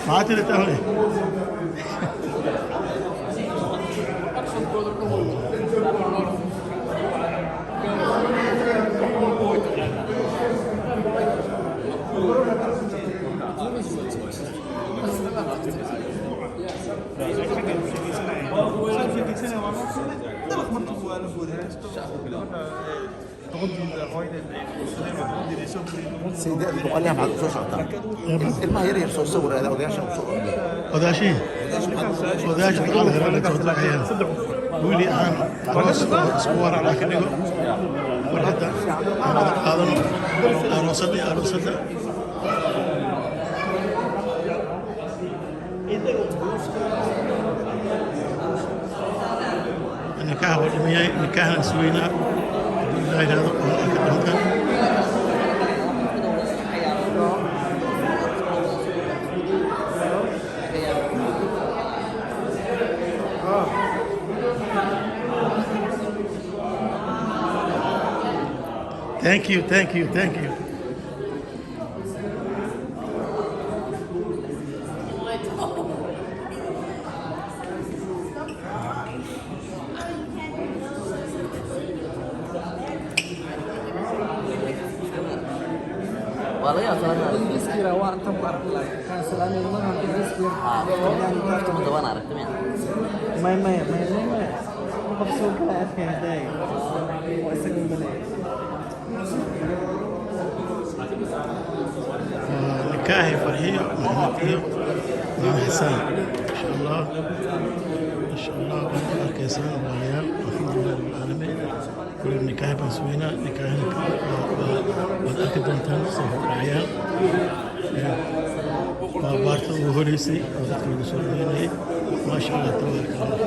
Maxaa tiri tahay? Sayda boqolyaha maxaad usoo socotaa? Ilmaha yar yar soo sawiraada, odayaasha usoo ordaya. Odayaashii, odayaasha soo duceeyaan. Wiili aan aroos isku waar Allah ka dhigo. Farxadda aan wada qaadano, aroosadda iyo aroosadda. Nikaah waa dhimayay, nikaahna isweynaa hadduu Ilaah yidhaahdo oo arki doontaan. Thank you, thank you, thank you. Waa laga yaabaa salaam. Ingiriiskiira waa intan ku arkay, laakiin kaan salaamay maaha Ingiriiskiira. Tuma dabaan aragtay miya? May, maya, may, may, maya, qof soo gala arkay hadaaga waa isaga malaya. Waa nikaahi Farxiyo Maxamed iyo Maam Xasaan, insha Allah, insha Allah. Waad arkaysaan, walaalayaal. Alxamdulilah rabbil caalamiin. Kulli nikaahi baan sugeynaa. Nikaahina waad arki doontaan soo hordhacayaal. Waa baarta ugu horeysay oo dadka lagu soo dhaweynayay. Maasha Allah, tabaaraka Allah.